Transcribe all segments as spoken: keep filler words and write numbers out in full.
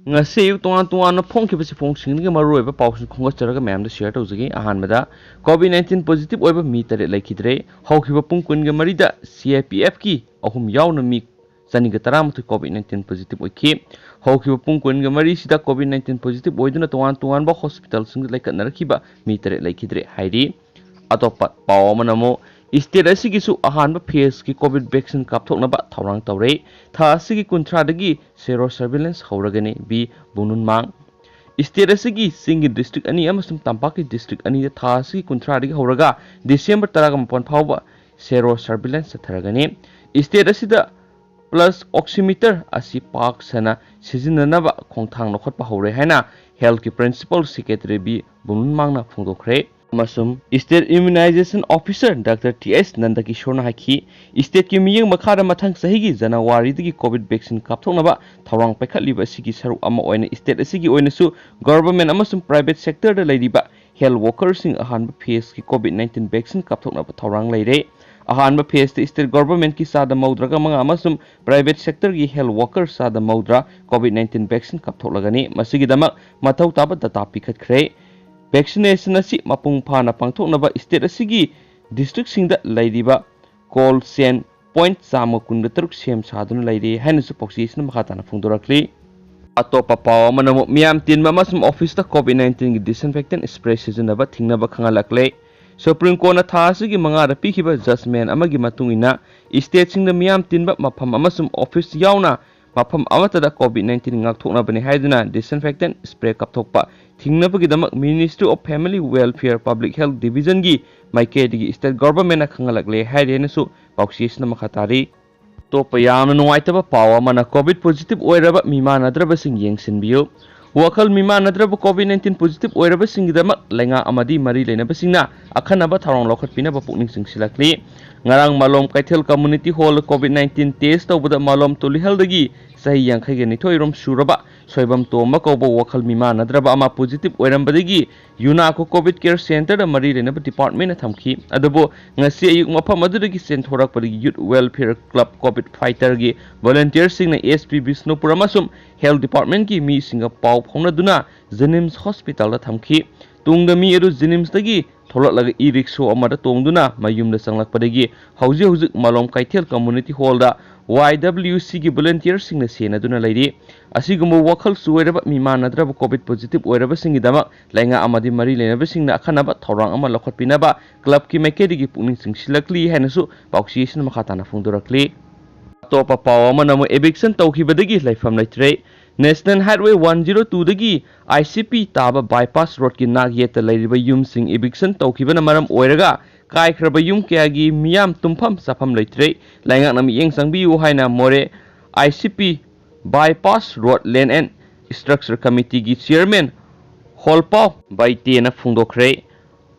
ꯉꯁꯤ ꯑꯌꯨꯛ ꯇꯣꯉꯥꯟ ꯇꯣꯉꯥꯟꯅ ꯐꯣꯡꯈꯤꯕ ꯆꯦꯐꯣꯡꯁꯤꯡꯗꯒꯤ ꯃꯔꯨꯑꯣꯏꯕ ꯄꯥꯎꯁꯤꯡ ꯈꯣꯝꯒꯠꯆꯔꯒ ꯃꯌꯥꯝꯗ ꯁꯤꯌꯔ ꯇꯧꯖꯒꯦ꯫ ꯑꯍꯥꯟꯕꯗ, ꯀꯣꯚꯤꯗ ꯅꯥꯏꯟꯇꯤꯟ ꯄꯣꯖꯤꯇꯤꯚ ꯑꯣꯏꯕ ꯃꯤ ꯇꯔꯦꯠ ꯂꯩꯈꯤꯗ꯭ꯔꯦ꯫ ꯍꯧꯈꯤꯕ ꯄꯨꯡ ꯀꯨꯟꯒ ꯃꯔꯤꯗ ꯁꯤ ꯑꯥꯏ ꯄꯤ ꯑꯦꯐꯀꯤ ꯑꯍꯨꯝ ꯌꯥꯎꯅ ꯃꯤ ꯆꯅꯤꯒ ꯇꯔꯥꯃꯥꯊꯣꯏ ꯀꯣꯚꯤꯗ ꯅꯥꯏꯟꯇꯤꯟ ꯄꯣꯖꯤꯇꯤꯚ ꯑꯣꯏꯈꯤ꯫ ꯍꯧꯈꯤꯕ ꯄꯨꯡ ꯀꯨꯟꯒ ꯃꯔꯤꯁꯤꯗ ꯀꯣꯚꯤꯗ ꯅꯥꯏꯟꯇꯤꯟ ꯄꯣꯖꯤꯇꯤꯚ ꯑꯣꯏꯗꯨꯅ ꯇꯣꯉꯥꯟ ꯇꯣꯉꯥꯟꯕ ꯍꯣꯁꯄꯤꯇꯥꯜꯁꯤꯡꯗ ꯂꯩꯈꯠꯅꯔꯛꯈꯤꯕ ꯃꯤ ꯇꯔꯦꯠ ꯂꯩꯈꯤꯗ꯭ꯔꯦ ꯍꯥꯏꯔꯤ꯫ ꯑꯇꯣꯞꯄ ꯄꯥꯎ ꯑꯃꯅ ꯑꯃꯨꯛ, ꯁ꯭ꯇꯦꯠ ꯑꯁꯤꯒꯤꯁꯨ ꯑꯍꯥꯟꯕ ꯐꯦꯖꯀꯤ ꯀꯣꯚꯤꯗ ꯚꯦꯛꯁꯤꯟ ꯀꯥꯞꯊꯣꯛꯅꯕ ꯊꯧꯔꯥꯡ ꯇꯧꯔꯦ꯫ ꯊꯥ ꯑꯁꯤꯒꯤ ꯀꯨꯟꯊ꯭ꯔꯥꯗꯒꯤ ꯁꯦꯔꯣ ꯁꯔꯚꯤꯂꯦꯟꯁ ꯍꯧꯔꯒꯅꯤ, ꯕꯤ ꯕꯨꯡꯅꯨꯟꯃꯥꯡ꯫ ꯁ꯭ꯇꯦꯠ ꯑꯁꯤꯒꯤ ꯆꯤꯡꯒꯤ ꯗꯤꯁꯇ꯭ꯔꯤꯛ ꯑꯅꯤ ꯑꯃꯁꯨꯡ ꯇꯝꯄꯥꯛꯀꯤ ꯗꯤꯁꯇ꯭ꯔꯤꯛ ꯑꯅꯤꯗ ꯊꯥ ꯑꯁꯤꯒꯤ ꯀꯨꯟꯊ꯭ꯔꯥꯗꯒꯤ ꯍꯧꯔꯒ ꯗꯤꯁꯦꯝꯕꯔ ꯇꯔꯥꯃꯥꯄꯟ ꯐꯥꯎꯕ ꯁꯦꯔꯣ ꯁꯔꯚꯤꯂꯦꯟꯁ ꯆꯠꯊꯔꯒꯅꯤ꯫ ꯁ꯭ꯇꯦꯠ ꯑꯁꯤꯗ ꯄꯜꯁ ꯑꯣꯛꯁꯤꯃꯤꯇꯔ ꯑꯁꯤ ꯄꯥꯛ ꯁꯟꯅ ꯁꯤꯖꯤꯟꯅꯅꯕ ꯈꯣꯡꯊꯥꯡ ꯂꯧꯈꯠꯄ ꯍꯧꯔꯦ ꯍꯥꯏꯅ ꯍꯦꯜꯊꯀꯤ ꯄ꯭ꯔꯤꯟꯁꯤꯄꯥꯜ ꯁꯦꯀ꯭ꯔꯦꯇꯔꯤ ꯕꯤ ꯕꯨꯡꯅꯨꯟꯃꯥꯡꯅ ꯐꯣꯡꯗꯣꯛꯈ꯭ꯔꯦ꯫ ꯑꯃꯁꯨꯡ ꯁ꯭ꯇꯦꯠ ꯏꯝꯌꯨꯅꯥꯏꯖꯦꯁꯟ ꯑꯣꯐꯤꯁꯔ ꯗꯥꯛꯇꯔ ꯇꯤ ꯑꯦꯁ ꯅꯟꯗꯀꯤꯁꯣꯔꯅ ꯍꯥꯏꯈꯤ, ꯁ꯭ꯇꯦꯠꯀꯤ ꯃꯤꯠꯌꯦꯡ ꯃꯈꯥꯗ ꯃꯊꯪ ꯆꯍꯤꯒꯤ ꯖꯅꯋꯥꯔꯤꯗꯒꯤ ꯀꯣꯚꯤꯗ ꯚꯦꯛꯁꯤꯟ ꯀꯥꯞꯊꯣꯛꯅꯕ ꯊꯧꯔꯥꯡ ꯄꯥꯏꯈꯠꯂꯤꯕ ꯑꯁꯤꯒꯤ ꯁꯔꯨꯛ ꯑꯃ ꯑꯣꯏꯅ ꯁ꯭ꯇꯦꯠ ꯑꯁꯤꯒꯤ ꯑꯣꯏꯅꯁꯨ ꯒꯚꯔꯟꯃꯦꯟꯠ ꯑꯃꯁꯨꯡ ꯄ꯭ꯔꯥꯏꯚꯦꯠ ꯁꯦꯛꯇꯔꯗ ꯂꯩꯔꯤꯕ ꯍꯦꯜꯊ ꯋꯥꯔꯀꯔꯁꯤꯡ ꯑꯍꯥꯟꯕ ꯐꯦꯖꯀꯤ ꯀꯣꯚꯤꯗ ꯅꯥꯏꯟꯇꯤꯟ ꯚꯦꯛꯁꯤꯟ ꯀꯥꯞꯊꯣꯛꯅꯕ ꯊꯧꯔꯥꯡ ꯂꯩꯔꯦ꯫ ꯑꯍꯥꯟꯕ ꯐꯦꯖꯇ ꯁ꯭ꯇꯦꯠ ꯒꯚꯔꯟꯃꯦꯟꯠꯀꯤ ꯆꯥꯗ ꯃꯧꯗ꯭ꯔꯥꯒ ꯃꯉꯥ ꯑꯃꯁꯨꯡ ꯄ꯭ꯔꯥꯏꯚꯦꯠ ꯁꯦꯛꯇꯔꯒꯤ ꯍꯦꯜꯊ ꯋꯥꯔꯀꯔ ꯆꯥꯗ ꯃꯧꯗ꯭ꯔꯥ ꯀꯣꯚꯤꯗ ꯅꯥꯏꯟꯇꯤꯟ ꯚꯦꯛꯁꯤꯟ ꯀꯥꯞꯊꯣꯛꯂꯒꯅꯤ꯫ ꯃꯁꯤꯒꯤꯗꯃꯛ ꯃꯊꯧ ꯇꯥꯕ ꯗꯇꯥ ꯄꯤꯈꯠꯈ꯭ꯔꯦ꯫ ꯚꯦꯛꯁꯤꯅꯦꯁꯟ ꯑꯁꯤ ꯃꯄꯨꯡ ꯐꯥꯅ ꯄꯥꯡꯊꯣꯛꯅꯕ ꯁ꯭ꯇꯦꯠ ꯑꯁꯤꯒꯤ ꯗꯤꯁꯇ꯭ꯔꯤꯛꯁꯤꯡꯗ ꯂꯩꯔꯤꯕ ꯀꯣꯜꯗ ꯆꯦꯟ ꯄꯣꯏꯟꯠ ꯆꯥꯝꯃ ꯀꯨꯟꯒ ꯇꯔꯨꯛ ꯁꯦꯝ ꯁꯥꯗꯨꯅ ꯂꯩꯔꯤ ꯍꯥꯏꯅꯁꯨ ꯄꯥꯎꯆꯦ ꯑꯁꯤꯅ ꯃꯈꯥ ꯇꯥꯅ ꯐꯣꯡꯗꯣꯔꯛꯂꯤ꯫ ꯑꯇꯣꯞꯄ ꯄꯥꯎ ꯑꯃꯅ ꯑꯃꯨꯛ ꯃꯤꯌꯥꯝ ꯇꯤꯟꯕ ꯑꯃꯁꯨꯡ ꯑꯣꯐꯤꯁꯇ ꯀꯣꯚꯤꯗ ꯅꯥꯏꯟꯇꯤꯟꯒꯤ ꯗꯤꯁꯏꯟꯐꯦꯛꯇꯦꯟꯠ ꯁ꯭ꯄ꯭ꯔꯦ ꯁꯤꯖꯤꯟꯅꯕ ꯊꯤꯡꯅꯕ ꯈꯪꯍꯜꯂꯛꯂꯦ꯫ ꯁꯨꯄ꯭ꯔꯤꯝ ꯀꯣꯔꯠꯅ ꯊꯥ ꯑꯁꯤꯒꯤ ꯃꯉꯥꯗ ꯄꯤꯈꯤꯕ ꯖꯖꯃꯦꯟꯠ ꯑꯃꯒꯤ ꯃꯇꯨꯡ ꯏꯟꯅ, ꯁ꯭ꯇꯦꯠꯁꯤꯡꯗ ꯃꯤꯌꯥꯝ ꯇꯤꯟꯕ ꯃꯐꯝ ꯑꯃꯁꯨꯡ ꯑꯣꯐꯤꯁ ꯌꯥꯎꯅ ꯃꯐꯝ ꯑꯃꯠꯇꯗ ꯀꯣꯚꯤꯗ ꯅꯥꯏꯟꯇꯤꯟ ꯉꯥꯛꯊꯣꯛꯅꯕꯅꯤ ꯍꯥꯏꯗꯨꯅ ꯗꯤꯁꯏꯟꯐꯦꯛꯇꯦꯟꯠ ꯁ꯭ꯄ꯭ꯔꯦ ꯀꯥꯞꯊꯣꯛꯄ ꯊꯤꯡꯅꯕꯒꯤꯗꯃꯛ Ministry of Family Welfare Public Health Divisionꯒꯤ ꯃꯥꯏꯀꯩꯗꯒꯤ ꯁ꯭ꯇꯦꯠ ꯒꯚꯔꯟꯃꯦꯟꯠꯅ ꯈꯪꯍꯜꯂꯛꯂꯦ ꯍꯥꯏꯔꯤ ꯍꯥꯏꯅꯁꯨ ꯄꯥꯎꯆꯦ ꯑꯁꯤꯅ ꯃꯈꯥ ꯇꯥꯔꯤ꯫ ꯑꯇꯣꯞꯄ ꯌꯥꯝꯅ ꯅꯨꯡꯉꯥꯏꯇꯕ ꯄꯥꯎ ꯑꯃꯅ, ꯀꯣꯚꯤꯗ ꯄꯣꯖꯤꯇꯤꯚ ꯑꯣꯏꯔꯕ ꯃꯤꯃꯥꯟꯅꯗ꯭ꯔꯕꯁꯤꯡ ꯌꯦꯡꯁꯤꯟꯕꯤꯌꯨ꯫ ꯋꯥꯈꯜ ꯃꯤꯃꯥꯟꯅꯗ꯭ꯔꯕ ꯀꯣꯚꯤꯗ ꯅꯥꯏꯟꯇꯤꯟ ꯄꯣꯖꯤꯇꯤꯚ ꯑꯣꯏꯔꯕꯁꯤꯡꯒꯤꯗꯃꯛ ꯂꯩꯉꯥꯛ ꯑꯃꯗꯤ ꯃꯔꯤ ꯂꯩꯅꯕꯁꯤꯡꯅ ꯑꯈꯟꯅꯕ ꯊꯧꯔꯥꯡ ꯂꯧꯈꯠꯄꯤꯅꯕ ꯄꯨꯛꯅꯤꯡ ꯆꯤꯡꯁꯤꯜꯂꯛꯂꯤ꯫ ꯉꯔꯥꯡ ꯃꯥꯂꯣꯝ ꯀꯩꯊꯦꯜ community hall COVID nineteen test ꯇꯧꯕꯗ ꯃꯥꯂꯣꯝ ꯇꯨꯂꯤꯍꯜꯗꯒꯤ ꯆꯍꯤ ꯌꯥꯡꯈꯩꯒ ꯅꯤꯊꯣꯏ ꯔꯣꯝ ꯁꯨꯔꯕ ꯁꯣꯏꯕꯝ ꯇꯣꯝꯕ ꯀꯧꯕ ꯋꯥꯈꯜ ꯃꯤꯃꯥꯟꯅꯗ꯭ꯔꯕ ꯑꯃ ꯄꯣꯖꯤꯇꯤꯚ ꯑꯣꯏꯔꯝꯕꯗꯒꯤ ꯌꯨꯅꯥꯀꯣ ꯀꯣꯚꯤꯗ ꯀꯦꯌꯔ ꯁꯦꯟꯇꯔꯗ ꯃꯔꯤ ꯂꯩꯅꯕ ꯗꯤꯄꯥꯔꯠꯃꯦꯟꯅ ꯊꯝꯈꯤ꯫ ꯑꯗꯨꯕꯨ ꯉꯁꯤ ꯑꯌꯨꯛ ꯃꯐꯝ ꯑꯗꯨꯗꯒꯤ ꯆꯦꯟꯊꯣꯔꯛꯄꯗꯒꯤ ꯌꯨꯠ ꯋꯦꯜꯐꯤꯌꯔ ꯀ꯭ꯂꯕ ꯀꯣꯚꯤꯗ ꯐꯥꯏꯇꯔꯒꯤ ꯚꯣꯂꯨꯟꯇꯤꯌꯔꯁꯤꯡꯅ ꯑꯦꯁ ꯄꯤ ꯕꯤꯁꯅꯨꯄꯨꯔ ꯑꯃꯁꯨꯡ ꯍꯦꯜꯊ ꯗꯤꯄꯥꯔꯠꯃꯦꯟꯒꯤ ꯃꯤꯁꯤꯡꯒ ꯄꯥꯎ ꯐꯥꯎꯅꯗꯨꯅ ꯖꯦꯅꯤꯝꯁ ꯍꯣꯁꯄꯤꯇꯥꯜꯗ ꯊꯝꯈꯤ꯫ ꯇꯨꯡꯗ ꯃꯤ ꯑꯗꯨ ꯖꯦꯅꯤꯝꯁꯇꯒꯤ ꯊꯣꯛꯂꯛꯂꯒ ꯏ ꯔꯤꯛꯁꯣ ꯑꯃꯗ ꯇꯣꯡꯗꯨꯅ ꯃꯌꯨꯝꯗ ꯆꯪꯂꯛꯄꯗꯒꯤ ꯍꯧꯖꯤꯛ ꯍꯧꯖꯤꯛ ꯃꯥꯂꯣꯝ ꯀꯩꯊꯦꯜ ꯀꯝꯃ꯭ꯌꯨꯅꯤꯇꯤ ꯍꯣꯜꯗ ꯋꯥꯏ ꯗꯕ꯭ꯂꯤꯌꯨ ꯁꯤꯒꯤ ꯚꯣꯂꯨꯟꯇꯤꯌꯔꯁꯤꯡꯅ ꯁꯦꯟꯅꯗꯨꯅ ꯂꯩꯔꯤ꯫ ꯑꯁꯤꯒꯨꯝꯕ ꯋꯥꯈꯜ ꯆꯣꯏꯔꯕ ꯃꯤꯃꯥꯟꯅꯗ꯭ꯔꯕ ꯀꯣꯚꯤꯗ ꯄꯣꯖꯤꯇꯤꯚ ꯑꯣꯏꯔꯕꯁꯤꯡꯒꯤꯗꯃꯛ ꯂꯩꯉꯥꯛ ꯑꯃꯗꯤ ꯃꯔꯤ ꯂꯩꯅꯕꯁꯤꯡꯅ ꯑꯈꯟꯅꯕ ꯊꯧꯔꯥꯡ ꯑꯃ ꯂꯧꯈꯠꯄꯤꯅꯕ ꯀ꯭ꯂꯕꯀꯤ ꯃꯥꯏꯀꯩꯗꯒꯤ ꯄꯨꯛꯅꯤꯡ ꯆꯤꯡꯁꯤꯜꯂꯛꯂꯤ ꯍꯥꯏꯅꯁꯨ ꯄꯥꯎꯆꯦ ꯑꯁꯤꯅ ꯃꯈꯥ ꯇꯥꯅ ꯐꯣꯡꯗꯣꯔꯛꯂꯤ꯫ ꯑꯇꯣꯞꯄ ꯄꯥꯎ ꯑꯃꯅ ꯑꯃꯨꯛ ꯏꯚꯤꯛꯁꯟ ꯇꯧꯈꯤꯕꯗꯒꯤ ꯂꯩꯐꯝ ꯂꯩꯇ꯭ꯔꯦ꯫ ꯅꯦꯁꯅꯦꯜ ꯍꯥꯏꯠꯋꯦ ꯋꯥꯟ ꯖꯤꯔꯣ ꯇꯨꯗꯒꯤ ꯑꯥꯏ ꯁꯤ ꯄꯤ ꯇꯥꯕ ꯕꯥꯏꯄꯥꯁ ꯔꯣꯗꯀꯤ ꯅꯥꯛ ꯌꯦꯠꯇ ꯂꯩꯔꯤꯕ ꯌꯨꯝꯁꯤꯡ ꯏꯚꯤꯛꯁꯟ ꯇꯧꯈꯤꯕꯅ ꯃꯔꯝ ꯑꯣꯏꯔꯒ ꯀꯥꯏꯈ꯭ꯔꯕ ꯌꯨꯝ ꯀꯌꯥꯒꯤ ꯃꯤꯌꯥꯝ ꯇꯨꯝꯐꯝ ꯆꯥꯐꯝ ꯂꯩꯇ꯭ꯔꯦ꯫ ꯂꯩꯉꯥꯛꯅ ꯃꯤꯠꯌꯦꯡ ꯆꯪꯕꯤꯌꯨ ꯍꯥꯏꯅ Moreh I C P bypass road lane and structure ꯀꯃꯤꯇꯤꯒꯤ ꯆꯤꯌꯔꯃꯦꯟ ꯍꯣꯜꯄꯥꯎ ꯕꯩꯇꯦꯅ ꯐꯣꯡꯗꯣꯛꯈ꯭ꯔꯦ꯫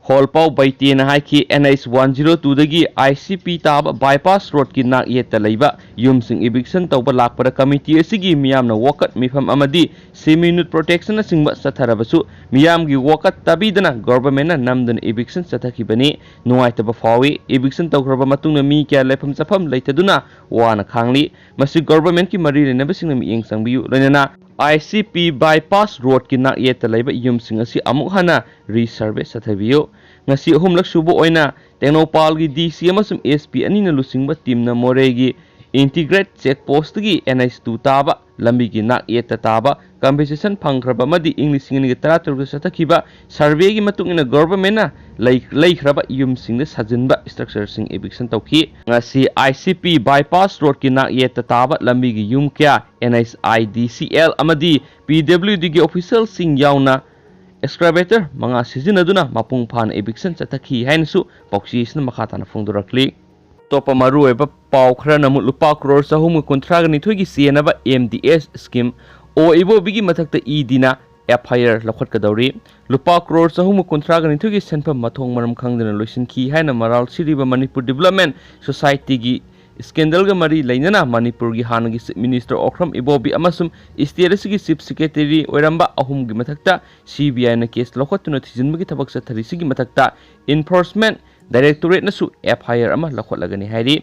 ꯍꯣꯜꯄꯥꯎ ꯕꯩꯇꯦꯅ ꯍꯥꯏꯈꯤ, ꯑꯦꯟ ꯑꯩꯆ ꯋꯥꯟ ꯖꯤꯔꯣ ꯇꯨꯗꯒꯤ ꯑꯥꯏ ꯁꯤ ꯄꯤ ꯇꯥꯕ ꯕꯥꯏꯄꯥꯁ ꯔꯣꯗꯀꯤ ꯅꯥꯛ ꯌꯦꯠꯇ ꯂꯩꯕ ꯌꯨꯝꯁꯤꯡ ꯏꯚꯤꯛꯁꯟ ꯇꯧꯕ ꯂꯥꯛꯄꯗ ꯀꯃꯤꯇꯤ ꯑꯁꯤꯒꯤ ꯃꯤꯌꯥꯝꯅ ꯋꯥꯀꯠ ꯃꯤꯐꯝ ꯑꯃꯗꯤ ꯁꯦꯃꯤ ꯅꯨꯠ ꯄ꯭ꯔꯣꯇꯦꯛꯁꯟꯅꯆꯤꯡꯕ ꯆꯠꯊꯔꯕꯁꯨ ꯃꯤꯌꯥꯝꯒꯤ ꯋꯥꯀꯠ ꯇꯥꯕꯤꯗꯅ ꯒꯣꯚꯔꯟꯃꯦꯟꯠꯅ ꯅꯝꯗꯨꯅ ꯏꯚꯤꯛꯁꯟ ꯆꯠꯊꯈꯤꯕꯅꯤ꯫ ꯅꯨꯡꯉꯥꯏꯇꯕ ꯐꯥꯎꯏ꯫ ꯏꯚꯤꯛꯁꯟ ꯇꯧꯈ꯭ꯔꯕ ꯃꯇꯨꯡꯗ ꯃꯤ ꯀꯌꯥ ꯂꯩꯐꯝ ꯆꯥꯐꯝ ꯂꯩꯇꯗꯨꯅ ꯋꯥꯅ ꯈꯥꯡꯂꯤ꯫ ꯃꯁꯤ ꯒꯣꯚꯔꯟꯃꯦꯟꯠꯀꯤ ꯃꯔꯤ ꯂꯩꯅꯕꯁꯤꯡꯅ ꯃꯤꯠꯌꯦꯡ ꯆꯪꯕꯤꯌꯨ꯫ ꯂꯣꯏꯅꯅ ꯑꯥꯏ ꯁꯤ ꯄꯤ ꯕꯥꯏꯄꯥꯁ ꯔꯣꯗꯀꯤ ꯅꯥꯛ ꯌꯦꯠꯇ ꯂꯩꯕ ꯌꯨꯝꯁꯤꯡ ꯑꯁꯤ ꯑꯃꯨꯛ ꯍꯟꯅ ꯔꯤꯁꯔꯚꯦ ꯆꯠꯊꯕꯤꯌꯨ꯫ ꯉꯁꯤ ꯑꯍꯨꯝꯂꯛ ꯁꯨꯕ ꯑꯣꯏꯅ ꯇꯦꯡꯅꯧꯄꯥꯜꯒꯤ ꯗꯤ ꯁꯤ ꯑꯃꯁꯨꯡ ꯑꯦꯁ ꯄꯤ ꯑꯅꯤꯅ ꯂꯨꯆꯤꯡꯕ ꯇꯤꯝꯅ ꯃꯣꯔꯦꯒꯤ ꯏꯟꯇꯤꯒ꯭ꯔꯦꯠ ꯆꯦꯛ ꯄꯣꯁ꯭ꯠꯇꯒꯤ ꯑꯦꯟ ꯑꯩꯆ ꯇꯨ ꯇꯥꯕ ꯂꯝꯕꯤꯒꯤ ꯅꯥꯛ ꯌꯦꯠꯇ ꯇꯥꯕ ꯀꯝꯄꯦꯟꯁꯦꯁꯟ ꯐꯪꯈ꯭ꯔꯕ ꯑꯃꯗꯤ ꯏꯪ ꯂꯤꯁꯤꯡ ꯑꯅꯤꯒ ꯇꯔꯥꯇꯔꯨꯛꯇ ꯆꯠꯊꯈꯤꯕ ꯁꯔꯚꯦꯒꯤ ꯃꯇꯨꯡ ꯏꯟꯅ ꯒꯣꯚꯔꯟꯃꯦꯟꯠꯅ ꯂꯩ-, ꯂꯩꯈ꯭ꯔꯕ ꯌꯨꯝꯁꯤꯡꯗ ꯁꯥꯖꯤꯟꯕ ꯁ꯭ꯇ꯭ꯔꯛꯆꯔꯁꯤꯡ ꯏꯚꯤꯛꯁꯟ ꯇꯧꯈꯤ꯫ ꯉꯁꯤ ꯑꯥꯏ ꯁꯤ ꯄꯤ ꯕꯥꯏꯄꯥꯁ ꯔꯣꯗꯀꯤ ꯅꯥꯛ ꯌꯦꯠꯇ ꯇꯥꯕ ꯂꯝꯕꯤꯒꯤ ꯌꯨꯝ ꯀꯌꯥ and H I D C L ꯑꯃꯗꯤ ꯄꯤ ꯗꯕ꯭ꯂꯤꯌꯨ ꯗꯤꯒꯤ ꯑꯣꯐꯤꯁꯤꯌꯦꯜꯁꯤꯡ ꯌꯥꯎꯅ ꯑꯦꯛꯁꯀꯥꯚꯦꯇꯔ ꯃꯉꯥ ꯁꯤꯖꯤꯟꯅꯗꯨꯅ ꯃꯄꯨꯡ ꯐꯥꯅ ꯏꯚꯤꯛꯁꯟ ꯆꯠꯊꯈꯤ ꯍꯥꯏꯅꯁꯨ ꯄꯥꯎꯆꯦꯁꯤꯅ ꯃꯈꯥ ꯇꯥꯅ ꯐꯣꯡꯗꯣꯔꯛꯂꯤ꯫ ꯑꯇꯣꯞꯄ ꯃꯔꯨꯑꯣꯏꯕ ꯄꯥꯎ ꯈꯔꯅ ꯑꯃꯨꯛ ꯂꯨꯄꯥ ꯀ꯭ꯔꯣꯔ ꯆꯍꯨꯝꯒ ꯀꯨꯟꯊ꯭ꯔꯥꯒ ꯅꯤꯊꯣꯏꯒꯤ ꯆꯦꯟꯅꯕ ꯑꯦꯝ ꯗꯤ ꯑꯦꯁ ꯁ꯭ꯀꯤꯝ ꯑꯣ ꯏꯕꯣꯕꯤꯒꯤ ꯃꯊꯛꯇ ꯏ ꯗꯤꯅ ꯑꯦꯐ ꯑꯥꯏ ꯑꯥꯔ ꯂꯧꯈꯠꯀꯗꯧꯔꯤ꯫ ꯂꯨꯄꯥ ꯀ꯭ꯔꯣꯔ ꯆꯍꯨꯝꯒ ꯀꯨꯟꯊ꯭ꯔꯥꯒ ꯅꯤꯊꯣꯏꯒꯤ ꯁꯦꯟꯐꯝ ꯃꯊꯣꯡ ꯃꯔꯝ ꯈꯪꯗꯅ ꯂꯣꯏꯁꯤꯟꯈꯤ ꯍꯥꯏꯅ ꯃꯔꯥꯜ ꯁꯤꯔꯤꯕ ꯃꯅꯤꯄꯨꯔ ꯗꯤꯕꯦꯂꯞꯃꯦꯟ ꯁꯣꯁꯥꯏꯇꯤꯒꯤ ꯁ꯭ꯀꯦꯟꯗꯜꯒ ꯃꯔꯤ ꯂꯩꯅꯅ ꯃꯅꯤꯄꯨꯔꯒꯤ ꯍꯥꯟꯅꯒꯤ ꯆꯤꯐ ꯃꯤꯅꯤꯁꯇꯔ ꯑꯣꯀ꯭ꯔꯝ ꯏꯕꯣꯕꯤ ꯑꯃꯁꯨꯡ ꯁ꯭ꯇꯦꯠ ꯑꯁꯤꯒꯤ ꯆꯤꯐ ꯁꯦꯀ꯭ꯔꯦꯇꯔꯤ ꯑꯣꯏꯔꯝꯕ ꯑꯍꯨꯝꯒꯤ ꯃꯊꯛꯇ ꯁꯤ ꯕꯤ ꯑꯥꯏꯅ ꯀꯦꯁ ꯂꯧꯈꯠꯇꯨꯅ ꯊꯤꯖꯤꯟꯕꯒꯤ ꯊꯕꯛ ꯆꯠꯊꯔꯤꯁꯤꯒꯤ ꯃꯊꯛꯇ ꯏꯟꯐꯣꯔꯁꯃꯦꯟ ꯗꯥꯏꯔꯦꯛꯇꯣꯔꯦꯠꯅꯁꯨ ꯑꯦꯐ ꯑꯥꯏ ꯑꯥꯔ ꯑꯃ ꯂꯧꯈꯠꯂꯒꯅꯤ ꯍꯥꯏꯔꯤ꯫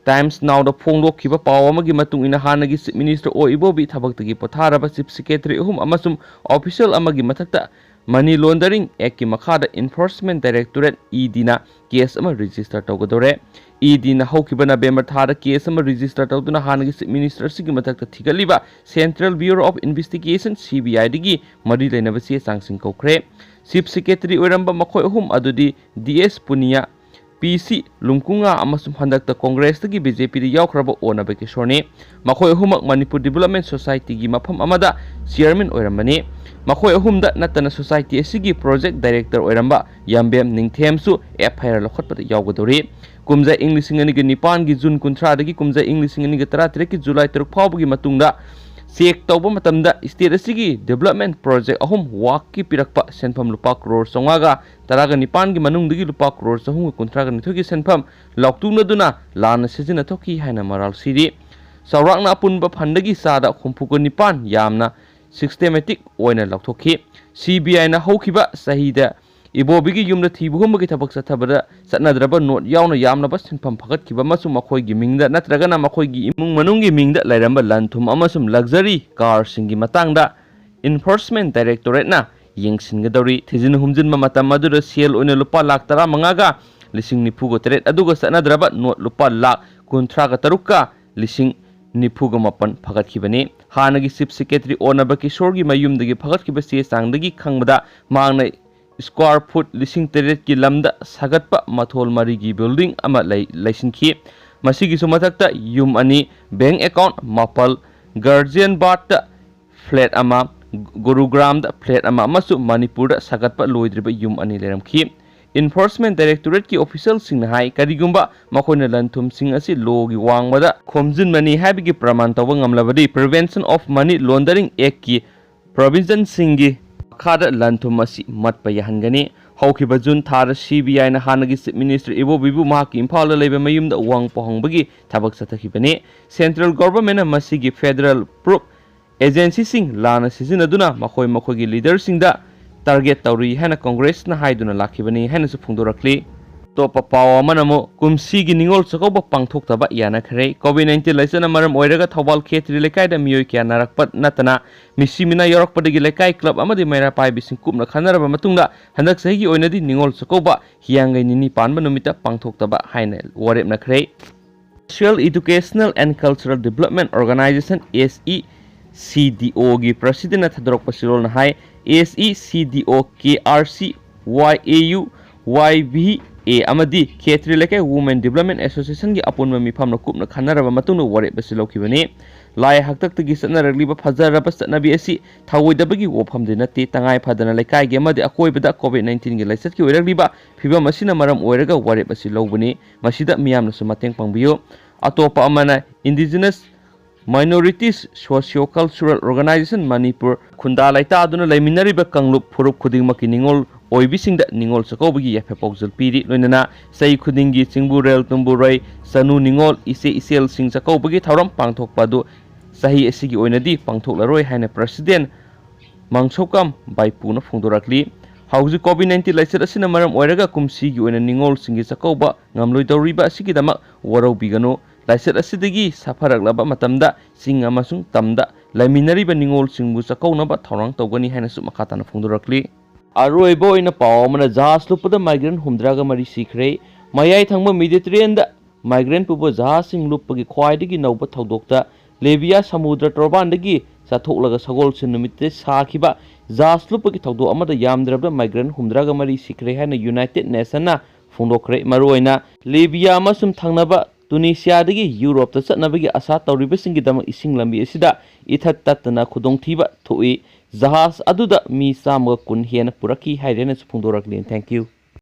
ꯇꯥꯏꯝꯁ ꯅꯥꯎꯗ ꯐꯣꯡꯗꯣꯛꯈꯤꯕ ꯄꯥꯎ ꯑꯃꯒꯤ ꯃꯇꯨꯡ ꯏꯟꯅ, ꯍꯥꯟꯅꯒꯤ ꯆꯤꯐ ꯃꯤꯅꯤꯁꯇꯔ ꯑꯣ ꯏꯕꯣꯕꯤ ꯊꯕꯛꯇꯒꯤ ꯄꯣꯊꯥꯔꯕ ꯆꯤꯐ ꯁꯦꯀ꯭ꯔꯦꯇꯔꯤ ꯑꯍꯨꯝ ꯑꯃꯁꯨꯡ ꯑꯣꯐꯤꯁꯤꯌꯦꯜ ꯑꯃꯒꯤ ꯃꯊꯛꯇ ꯃꯅꯤ ꯂꯣꯟꯗꯔꯤꯡ ꯑꯦꯛꯀꯤ ꯃꯈꯥꯗ ꯏꯟꯐꯣꯔꯁꯃꯦꯟ ꯗꯥꯏꯔꯦꯛꯇꯣꯔꯦꯠ, ꯏ ꯗꯤꯅ ꯀꯦꯁ ꯑꯃ ꯔꯦꯖꯤꯁꯇꯔ ꯇꯧꯒꯗꯧꯔꯦ꯫ ꯏ ꯗꯤꯅ ꯍꯧꯈꯤꯕ ꯅꯕꯦꯝꯕꯔ ꯊꯥꯗ ꯀꯦꯁ ꯑꯃ ꯔꯦꯖꯤꯁꯇꯔ ꯇꯧꯗꯨꯅ ꯍꯥꯟꯅꯒꯤ ꯆꯤꯐ ꯃꯤꯅꯤꯁꯇꯔ ꯑꯁꯤꯒꯤ ꯃꯊꯛꯇ ꯊꯤꯒꯠꯂꯤꯕ central bureau of investigation, C B ꯑꯥꯏꯗꯒꯤ ꯃꯔꯤ ꯂꯩꯅꯕ ꯆꯦ ꯆꯥꯡꯁꯤꯡ ꯀꯧꯈ꯭ꯔꯦ꯫ ꯆꯤꯐ ꯁꯦꯀ꯭ꯔꯦꯇꯔꯤ ꯑꯣꯏꯔꯝꯕ ꯃꯈꯣꯏ ꯑꯍꯨꯝ ꯑꯗꯨꯗꯤ ꯗꯤ ꯑꯦꯁ ꯄꯨꯅꯤꯌꯥ, ꯄꯤ ꯁꯤ ꯂꯨꯝꯀꯨꯉꯥ ꯑꯃꯁꯨꯡ ꯍꯟꯗꯛꯇ ꯀꯣꯡꯒ꯭ꯔꯦꯁꯇꯒꯤ ꯕꯤ ꯖꯦ ꯄꯤꯗ ꯌꯥꯎꯈ꯭ꯔꯕ ꯑꯣ ꯅꯕꯀꯤꯁꯣꯔꯅꯤ꯫ ꯃꯈꯣꯏ ꯑꯍꯨꯝꯃꯛ ꯃꯅꯤꯄꯨꯔ ꯗꯤꯕꯦꯂꯞꯃꯦꯟ ꯁꯣꯁꯥꯏꯇꯤꯒꯤ ꯃꯐꯝ ꯑꯃꯗ ꯆꯤꯌꯔꯃꯦꯟ ꯑꯣꯏꯔꯝꯕꯅꯤ꯫ ꯃꯈꯣꯏ ꯑꯍꯨꯝꯗ ꯅꯠꯇꯅ ꯁꯣꯁꯥꯏꯇꯤ ꯑꯁꯤꯒꯤ ꯄ꯭ꯔꯣꯖꯦꯛ ꯗꯥꯏꯔꯦꯛꯇꯔ ꯑꯣꯏꯔꯝꯕ ꯌꯥꯝꯕꯦꯝ ꯅꯤꯡꯊꯦꯝꯁꯨ ꯑꯦꯐ ꯑꯥꯏ ꯑꯥꯔ ꯂꯧꯈꯠꯄꯗ ꯌꯥꯎꯒꯗꯧꯔꯤ꯫ ꯀꯨꯝꯖꯥ ꯏꯪ ꯂꯤꯁꯤꯡ ꯑꯅꯤꯒ ꯅꯤꯄꯥꯟꯒꯤ ꯖꯨꯟ ꯀꯨꯟꯊ꯭ꯔꯥꯗꯒꯤ ꯀꯨꯝꯖꯥ ꯏꯪ ꯂꯤꯁꯤꯡ ꯑꯅꯤꯒ ꯇꯔꯥꯇꯔꯦꯠꯀꯤ ꯖꯨꯂꯥꯏ ꯇꯔꯨꯛ ꯐꯥꯎꯕꯒꯤ ꯃꯇꯨꯡꯗ ꯆꯦꯛ ꯇꯧꯕ ꯃꯇꯝꯗ ꯁ꯭ꯇꯦꯠ ꯑꯁꯤꯒꯤ ꯗꯤꯕꯦꯂꯞꯃꯦꯟ ꯄ꯭ꯔꯣꯖꯦꯛ ꯑꯍꯨꯝ ꯋꯥꯛꯀꯤ ꯄꯤꯔꯛꯄ ꯁꯦꯟꯐꯝ ꯂꯨꯄꯥ ꯀ꯭ꯔꯣꯔ ꯆꯥꯝꯃꯉꯥꯒ ꯇꯔꯥꯒ ꯅꯤꯄꯥꯟꯒꯤ ꯃꯅꯨꯡꯗꯒꯤ ꯂꯨꯄꯥ ꯀ꯭ꯔꯣꯔ ꯆꯍꯨꯝꯒ ꯀꯨꯟꯊ꯭ꯔꯥꯒ ꯅꯤꯊꯣꯏꯒꯤ ꯁꯦꯟꯐꯝ ꯂꯥꯎꯊꯣꯛꯅꯗꯨꯅ ꯂꯥꯟꯅ ꯁꯤꯖꯤꯟꯅꯊꯣꯛꯈꯤ ꯍꯥꯏꯅ ꯃꯔꯥꯜ ꯁꯤꯔꯤ꯫ ꯆꯥꯎꯔꯥꯛꯅ ꯑꯄꯨꯟꯕ ꯐꯟꯗꯒꯤ ꯆꯥꯗ ꯍꯨꯝꯐꯨꯒ ꯅꯤꯄꯥꯟ ꯌꯥꯝꯅ ꯁꯤꯁꯇꯦꯃꯦꯇꯤꯛ ꯑꯣꯏꯅ ꯂꯧꯊꯣꯛꯈꯤ꯫ ꯁꯤ ꯕꯤ ꯑꯥꯏꯅ ꯍꯧꯈꯤꯕ ꯆꯍꯤꯗ ꯏꯕꯣꯕꯤꯒꯤ ꯌꯨꯝꯗ ꯊꯤꯕ ꯍꯨꯝꯕꯒꯤ ꯊꯕꯛ ꯆꯠꯊꯕꯗ ꯆꯠꯅꯗ꯭ꯔꯕ ꯅꯣꯠ ꯌꯥꯎꯅ ꯌꯥꯝꯂꯕ ꯁꯦꯟꯐꯝ ꯐꯒꯠꯈꯤꯕ ꯑꯃꯁꯨꯡ ꯃꯈꯣꯏꯒꯤ ꯃꯤꯡꯗ ꯅꯠꯇ꯭ꯔꯒꯅ ꯃꯈꯣꯏꯒꯤ ꯏꯃꯨꯡ ꯃꯅꯨꯡꯒꯤ ꯃꯤꯡꯗ ꯂꯩꯔꯝꯕ ꯂꯟ ꯊꯨꯝ ꯑꯃꯁꯨꯡ ꯂꯛꯖꯔꯤ ꯀꯥꯔꯁꯤꯡꯒꯤ ꯃꯇꯥꯡꯗ ꯏꯟꯐꯣꯔꯁꯃꯦꯟ ꯗꯥꯏꯔꯦꯛꯇꯣꯔꯦꯠꯅ ꯌꯦꯡꯁꯤꯟꯒꯗꯧꯔꯤ꯫ ꯊꯤꯖꯤꯟ ꯍꯨꯝꯖꯤꯟꯕ ꯃꯇꯝ ꯑꯗꯨꯗ ꯁꯦꯜ ꯑꯣꯏꯅ ꯂꯨꯄꯥ ꯂꯥꯈ ꯇꯔꯥꯃꯉꯥꯒ ꯂꯤꯁꯤꯡ ꯅꯤꯐꯨꯒ ꯇꯔꯦꯠ, ꯑꯗꯨꯒ ꯆꯠꯅꯗ꯭ꯔꯕ ꯅꯣꯠ ꯂꯨꯄꯥ ꯂꯥꯈ ꯀꯨꯟꯊ꯭ꯔꯥꯒ ꯇꯔꯨꯛꯀ ꯂꯤꯁꯤꯡ ꯅꯤꯐꯨꯒ ꯃꯥꯄꯟ ꯐꯒꯠꯈꯤꯕꯅꯤ꯫ ꯍꯥꯟꯅꯒꯤ ꯆꯤꯐ ꯁꯦꯀ꯭ꯔꯦꯇꯔꯤ ꯑꯣ ꯅꯕꯀꯤꯁꯣꯔꯒꯤ ꯃꯌꯨꯝꯗꯒꯤ ꯐꯒꯠꯈꯤꯕ ꯆꯦ ꯆꯥꯡꯗꯒꯤ ꯈꯪꯕꯗ, ꯃꯍꯥꯛꯅ ꯁ꯭ꯀ꯭ꯋꯥꯔ ꯐꯨꯠ ꯂꯤꯁꯤꯡ ꯇꯔꯦꯠꯀꯤ ꯂꯝꯗ ꯁꯥꯒꯠꯄ ꯃꯊꯣꯜ ꯃꯔꯤꯒꯤ ꯕꯤꯜꯗꯤꯡ ꯑꯃ ꯂꯩ-, ꯂꯩꯁꯤꯟꯈꯤ꯫ ꯃꯁꯤꯒꯤꯁꯨ ꯃꯊꯛꯇ ꯌꯨꯝ ꯑꯅꯤ, ꯕꯦꯡꯛ ꯑꯦꯀꯥꯎꯟꯠ ꯃꯥꯄꯜ, ꯒꯥꯔꯖꯤꯌꯟ ꯕꯥꯔꯠꯇ ꯐ꯭ꯂꯦꯠ ꯑꯃ, ꯒꯨꯔꯨꯒ꯭ꯔꯥꯝꯗ ꯐ꯭ꯂꯦꯠ ꯑꯃ ꯑꯃꯁꯨꯡ ꯃꯅꯤꯄꯨꯔꯗ ꯁꯥꯒꯠꯄ ꯂꯣꯏꯗ꯭ꯔꯤꯕ ꯌꯨꯝ ꯑꯅꯤ ꯂꯩꯔꯝꯈꯤ꯫ ꯏꯟꯐꯣꯔꯁꯃꯦꯟ ꯗꯥꯏꯔꯦꯛꯇꯣꯔꯦꯠꯀꯤ ꯑꯣꯐꯤꯁꯤꯌꯦꯜꯁꯤꯡꯅ ꯍꯥꯏ, ꯀꯔꯤꯒꯨꯝꯕ ꯃꯈꯣꯏꯅ ꯂꯟ ꯊꯨꯝꯁꯤꯡ ꯑꯁꯤ ꯂꯣꯒꯤ ꯋꯥꯡꯃꯗ ꯈꯣꯝꯖꯤꯟꯕꯅꯤ ꯍꯥꯏꯕꯒꯤ ꯄ꯭ꯔꯃꯥꯟ ꯇꯧꯕ ꯉꯝꯂꯕꯗꯤ, ꯄ꯭ꯔꯤꯚꯦꯟꯁꯟ ꯑꯣꯐ ꯃꯅꯤ ꯂꯣꯟꯗꯔꯤꯡ ꯑꯦꯛꯀꯤ ꯄ꯭ꯔꯣꯚꯤꯟꯁꯟꯁꯤꯡꯒꯤ ꯃꯈꯥꯗ ꯂꯟ ꯊꯨꯝ ꯑꯁꯤ ꯃꯠꯄ ꯌꯥꯍꯟꯒꯅꯤ꯫ ꯍꯧꯈꯤꯕ ꯖꯨꯟ ꯊꯥꯗ ꯁꯤ ꯕꯤ ꯑꯥꯏꯅ ꯍꯥꯟꯅꯒꯤ ꯆꯤꯐ ꯃꯤꯅꯤꯁꯇꯔ ꯏꯕꯣꯕꯤꯕꯨ ꯃꯍꯥꯛꯀꯤ ꯏꯝꯐꯥꯜꯗ ꯂꯩꯕ ꯃꯌꯨꯝꯗ ꯋꯥꯡ ꯄꯣꯍꯪꯕꯒꯤ ꯊꯕꯛ ꯆꯠꯊꯈꯤꯕꯅꯤ꯫ ꯁꯦꯟꯇ꯭ꯔꯦꯜ ꯒꯣꯚꯔꯟꯃꯦꯟꯠꯅ ꯃꯁꯤꯒꯤ ꯐꯦꯗꯔꯦꯜ ꯄ꯭ꯔꯨꯐ ꯑꯦꯖꯦꯟꯁꯤꯁꯤꯡ ꯂꯥꯟꯅ ꯁꯤꯖꯤꯟꯅꯗꯨꯅ ꯃꯈꯣꯏ ꯃꯈꯣꯏꯒꯤ ꯂꯤꯗꯔꯁꯤꯡꯗ ꯇꯥꯔꯒꯦꯠ ꯇꯧꯔꯤ ꯍꯥꯏꯅ ꯀꯣꯡꯒ꯭ꯔꯦꯁꯅ ꯍꯥꯏꯗꯨꯅ ꯂꯥꯛꯈꯤꯕꯅꯤ ꯍꯥꯏꯅꯁꯨ ꯐꯣꯡꯗꯣꯔꯛꯂꯤ꯫ ꯑꯇꯣꯞꯄ ꯄꯥꯎ ꯑꯃꯅ ꯑꯃꯨꯛ ꯀꯨꯝꯁꯤꯒꯤ ꯅꯤꯉꯣꯜ ꯆꯥꯛꯀꯧꯕ ꯄꯥꯡꯊꯣꯛꯇꯕ ꯌꯥꯅꯈ꯭ꯔꯦ꯫ ꯀꯣꯚꯤꯗ ꯅꯥꯏꯟꯇꯤꯟ ꯂꯥꯏꯆꯠꯅ ꯃꯔꯝ ꯑꯣꯏꯔꯒ ꯊꯧꯕꯥꯜ ꯈꯦꯇ꯭ꯔꯤ ꯂꯩꯀꯥꯏꯗ ꯃꯤꯑꯣꯏ ꯀꯌꯥ ꯅꯥꯔꯛꯄ ꯅꯠꯇꯅ ꯃꯤꯁꯤ ꯃꯤꯅꯥ ꯌꯥꯎꯔꯛꯄꯗꯒꯤ ꯂꯩꯀꯥꯏ ꯀ꯭ꯂꯕ ꯑꯃꯗꯤ ꯃꯩꯔꯥ ꯄꯥꯏꯕꯤꯁꯤꯡ ꯀꯨꯞꯅ ꯈꯟꯅꯔꯕ ꯃꯇꯨꯡꯗ ꯍꯟꯗꯛ ꯆꯍꯤꯒꯤ ꯑꯣꯏꯅꯗꯤ ꯅꯤꯉꯣꯜ ꯆꯥꯛꯀꯧꯕ ꯍꯤꯌꯥꯡꯒꯩ ꯅꯤꯅꯤ ꯄꯥꯟꯕ ꯅꯨꯃꯤꯠꯇ ꯄꯥꯡꯊꯣꯛꯇꯕ ꯍꯥꯏꯅ ꯋꯥꯔꯦꯞꯅꯈ꯭ꯔꯦ꯫ Social Educational and Cultural Development Organization, S E C D O ꯒꯤ ꯄ꯭ꯔꯁꯤꯗꯦꯟꯠꯅ ꯊꯥꯗꯣꯔꯛꯄ ꯆꯦꯔꯣꯜꯅ ꯍꯥꯏ, S E C D O, K R C, Y A U, Y B A ꯑꯃꯗꯤ ꯈꯦꯇ꯭ꯔꯤ ꯂꯩꯀꯥꯏ Women Development Associationꯒꯤ ꯑꯄꯨꯟꯕ ꯃꯤꯐꯝꯅ ꯀꯨꯞꯅ ꯈꯟꯅꯔꯕ ꯃꯇꯨꯡꯗ ꯋꯥꯔꯦꯞ ꯑꯁꯤ ꯂꯧꯈꯤꯕꯅꯤ꯫ ꯂꯥꯏ ꯍꯥꯛꯇꯛꯇꯒꯤ ꯆꯠꯅꯔꯛꯂꯤꯕ ꯐꯖꯔꯕ ꯆꯠꯅꯕꯤ ꯑꯁꯤ ꯊꯧꯑꯣꯏꯗꯕꯒꯤ ꯋꯥꯐꯝꯗꯤ ꯅꯠꯇꯦ, ꯇꯉꯥꯏ ꯐꯗꯅ ꯂꯩꯀꯥꯏꯒꯤ ꯑꯃꯗꯤ ꯑꯀꯣꯏꯕꯗ ꯀꯣꯚꯤꯗ ꯅꯥꯏꯟꯇꯤꯟꯒꯤ ꯂꯥꯏꯆꯠꯀꯤ ꯑꯣꯏꯔꯛꯂꯤꯕ ꯐꯤꯕꯝ ꯑꯁꯤꯅ ꯃꯔꯝ ꯑꯣꯏꯔꯒ ꯋꯥꯔꯦꯞ ꯑꯁꯤ ꯂꯧꯕꯅꯤ꯫ ꯃꯁꯤꯗ ꯃꯤꯌꯥꯝꯅꯁꯨ ꯃꯇꯦꯡ ꯄꯥꯡꯕꯤꯌꯨ꯫ ꯑꯇꯣꯞꯄ ꯑꯃꯅ Indigenous Minorities Socio Cultural Organization Manipur, ꯈꯨꯟꯗꯥ ꯂꯩꯇꯥꯗꯨꯅ ꯂꯩꯃꯤꯟꯅꯔꯤꯕ ꯀꯥꯡꯂꯨꯞ ꯐꯨꯔꯨꯞ ꯈꯨꯗꯤꯡꯃꯛꯀꯤ ꯅꯤꯉꯣꯜ ꯑꯣꯏꯕꯤꯁꯤꯡꯗ ꯅꯤꯉꯣꯜ ꯆꯥꯛꯀꯧꯕꯒꯤ ꯌꯥꯏꯐ ꯄꯥꯎꯖꯦꯜ ꯄꯤꯔꯤ꯫ ꯂꯣꯏꯅꯅ ꯆꯍꯤ ꯈꯨꯗꯤꯡꯒꯤ ꯆꯤꯡꯕꯨꯔꯦꯜ ꯇꯨꯝꯕꯨꯔꯩ ꯆꯅꯨ ꯅꯤꯉꯣꯜ ꯏꯆꯦ ꯏꯆꯦꯜꯁꯤꯡ ꯆꯥꯛꯀꯧꯕꯒꯤ ꯊꯧꯔꯝ ꯄꯥꯡꯊꯣꯛꯄ ꯑꯗꯨ ꯆꯍꯤ ꯑꯁꯤꯒꯤ ꯑꯣꯏꯅꯗꯤ ꯄꯥꯡꯊꯣꯛꯂꯔꯣꯏ ꯍꯥꯏꯅ ꯄ꯭ꯔꯁꯤꯗꯦꯟꯠ ꯃꯥꯡꯁꯧꯀꯥꯝ ꯕꯥꯏꯄꯨꯅ ꯐꯣꯡꯗꯣꯔꯛꯂꯤ꯫ ꯍꯧꯖꯤꯛ ꯀꯣꯚꯤꯗ ꯅꯥꯏꯟꯇꯤꯟ ꯂꯥꯏꯆꯠ ꯑꯁꯤꯅ ꯃꯔꯝ ꯑꯣꯏꯔꯒ ꯀꯨꯝꯁꯤꯒꯤ ꯑꯣꯏꯅ ꯅꯤꯉꯣꯜꯁꯤꯡꯒꯤ ꯆꯥꯛꯀꯧꯕ ꯉꯝꯂꯣꯏꯗꯧꯔꯤꯕ ꯑꯁꯤꯒꯤꯗꯃꯛ ꯋꯥꯔꯧꯕꯤꯒꯅꯨ꯫ ꯂꯥꯏꯆꯠ ꯑꯁꯤꯗꯒꯤ ꯁꯥꯐꯔꯛꯂꯕ ꯃꯇꯝꯗ ꯆꯤꯡ ꯑꯃꯁꯨꯡ ꯇꯝꯗ ꯂꯩꯃꯤꯟꯅꯔꯤꯕ ꯅꯤꯉꯣꯜꯁꯤꯡꯕꯨ ꯆꯥꯛꯀꯧꯅꯕ ꯊꯧꯔꯥꯡ ꯇꯧꯒꯅꯤ ꯍꯥꯏꯅꯁꯨ ꯃꯈꯥ ꯇꯥꯅ ꯐꯣꯡꯗꯣꯔꯛꯂꯤ꯫ ꯑꯔꯣꯏꯕ ꯑꯣꯏꯅ ꯄꯥꯎ ꯑꯃꯅ ꯖꯍꯥꯖ ꯂꯨꯞꯄꯗ ꯃꯥꯏꯒ꯭ꯔꯦꯟ ꯍꯨꯝꯗ꯭ꯔꯥꯒ ꯃꯔꯤ ꯁꯤꯈ꯭ꯔꯦ꯫ ꯃꯌꯥꯏ ꯊꯪꯕ ꯃꯦꯗꯤꯇꯔꯦꯅꯤꯌꯟꯗ ꯃꯥꯏꯒ꯭ꯔꯦꯟ ꯄꯨꯕ ꯖꯍꯥꯖꯁꯤꯡ ꯂꯨꯞꯄꯒꯤ ꯈ꯭ꯋꯥꯏꯗꯒꯤ ꯅꯧꯕ ꯊꯧꯗꯣꯛꯇ ꯂꯤꯕꯤꯌꯥ ꯁꯃꯨꯗ꯭ꯔ ꯇꯣꯔꯕꯥꯟꯗꯒꯤ ꯆꯠꯊꯣꯛꯂꯒ ꯁꯒꯣꯜꯁꯦꯟ ꯅꯨꯃꯤꯠꯇ ꯁꯥꯈꯤꯕ ꯖꯍꯥꯖ ꯂꯨꯞꯄꯒꯤ ꯊꯧꯗꯣꯛ ꯑꯃꯗ ꯌꯥꯝꯗ꯭ꯔꯕꯗ ꯃꯥꯏꯒ꯭ꯔꯦꯟ ꯍꯨꯝꯗ꯭ꯔꯥꯒ ꯃꯔꯤ ꯁꯤꯈ꯭ꯔꯦ ꯍꯥꯏꯅ ꯌꯨꯅꯥꯏꯇꯦꯗ ꯅꯦꯁꯟꯅ ꯐꯣꯡꯗꯣꯛꯈ꯭ꯔꯦ꯫ ꯃꯔꯨꯑꯣꯏꯅ ꯂꯤꯕꯤꯌꯥ ꯑꯃꯁꯨꯡ ꯊꯪꯅꯕ ꯇꯨꯅꯤꯁꯤꯌꯥꯗꯒꯤ ꯌꯨꯔꯣꯞꯇ ꯆꯠꯅꯕꯒꯤ ꯑꯁꯥ ꯇꯧꯔꯤꯕꯁꯤꯡꯒꯤꯗꯃꯛ ꯏꯁꯤꯡ ꯂꯝꯕꯤ ꯑꯁꯤꯗ ꯏꯊꯠ ꯇꯠꯇꯅ ꯈꯨꯗꯣꯡꯊꯤꯕ ꯊꯣꯛꯏ꯫ ꯖꯍꯥꯖ ꯑꯗꯨꯗ ꯃꯤ ꯆꯥꯝꯃꯒ ꯀꯨꯟ ꯍꯦꯟꯅ ꯄꯨꯔꯛꯈꯤ ꯍꯥꯏꯔꯦꯅꯁꯨ ꯐꯣꯡꯗꯣꯔꯛꯂꯤ꯫ Thank you꯫